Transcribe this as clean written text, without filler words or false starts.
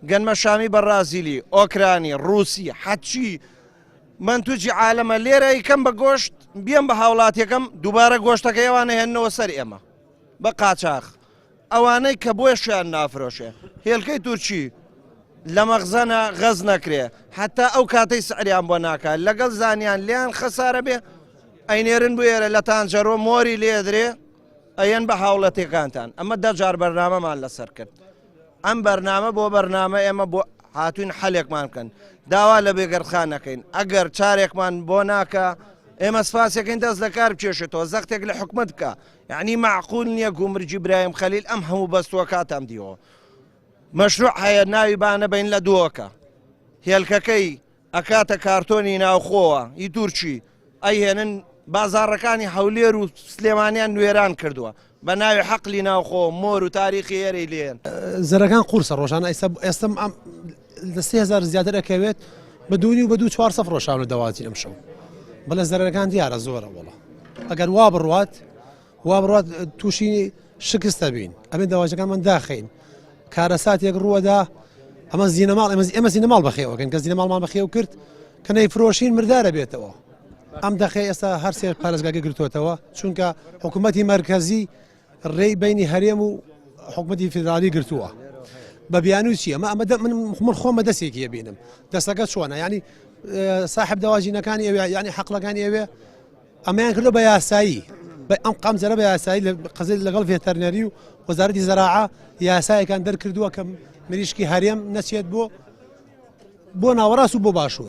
گەنمەشامی بەڕازیلی، ئۆکرانی، ڕووسی، حەچی مەنتوجی عالەمە لێرە ئەیکەم بە گۆشت بیەم بە هاوڵاتیەکەم دووبارە گۆشتەکەی ئەوان ئەهێننەوە سەر ئێمە بە قاچاخ ئەوانەی کە بۆشیان نافرۆشێ هێلکەی تورکی لە مەخزەنە غەز نەکرێ حتا ئەو کاتەی سعریان بۆ ناکە لەگەڵ زانیان لیان خەسارە بێ ئەینێرن بۆ ئێرە لە تانجەرۆ مۆری لێدرێ ئەیەن بە هاوڵەتیەکانتان ئەمە دەجار بەرنامەمان لەسەر کرد ئەم بەرنامە بۆ بەرنامە ئێمە بۆ هاتوین حەلێکمان بکەن داوا لە بێگەردخان نەکەین ئەگەر چارێکمان بۆ ناکە ئێمە سپاسەکەین دەست لە کار بکێشێتەوە زەختێک لە حکومت بکە یعنی معقول نییە گومرگی برایم خەلیل ئەم هەموو بەستووە کاتام دیەوە مەشروع هەیە ناوی بانە بین لە دووەکە هێلکەکەی ئەکاتە کارتۆنی ناوخۆوە ی تورکی ئەیهێنن بازاڕەکانی هەولێر و سلێمانیان وێران کردووە بە ناوی حەقلی ناوخۆ مۆر و تاریخی ئێرەی لێن. زەرەکان قورسە ڕۆژانە ئێستا ئێستم ئەم لە 3000 زیاتر ئەکەوێت بە دوونی و بە دوو چوار سەف ڕۆشاون و دەواجین ئەم شەو بەڵێ زەرەکان دیارە زۆرە وەڵا ئەگەر وا بڕوات وا بڕات تووشی شکست دەبین ئەمێ دەواجەکانمان داخین کارەساتێک ڕووەدا ئەمە زیینەماڵ ئەمە ئێمە زیینەماڵ بەخێوەکەن کە زیینەماڵمان بەخێو کرد کە نەیفرۆشین مردارە بێتەوە ئەم دەخێ ئێستا هەر سێ پارێزگاکە گرتوێتەوە چونکە حکوومەتی مرکزی ڕێی بینی هەرێم و حکوومەتی فیدرالی گرتووە بە بیانوو چی ئەمە ئەمە من من خۆمە دەستێکی بینم دەستەکە چۆنە ینی ساحب دەواجینەکانی ئەوێ ینی حەقلەکانی ئەوێ ئەمەیان کردوە بە یاسایی بە ئەم قەمزەرە بە یاسایی لە قەزیە لەگەڵ ڤێتەرنەری و وەزارەتی زەراعە یاسایەکان دەرکردووە کە مریشکی هەرێم نەچێت بۆ بۆ ناوەڕاست و بۆ باشوور.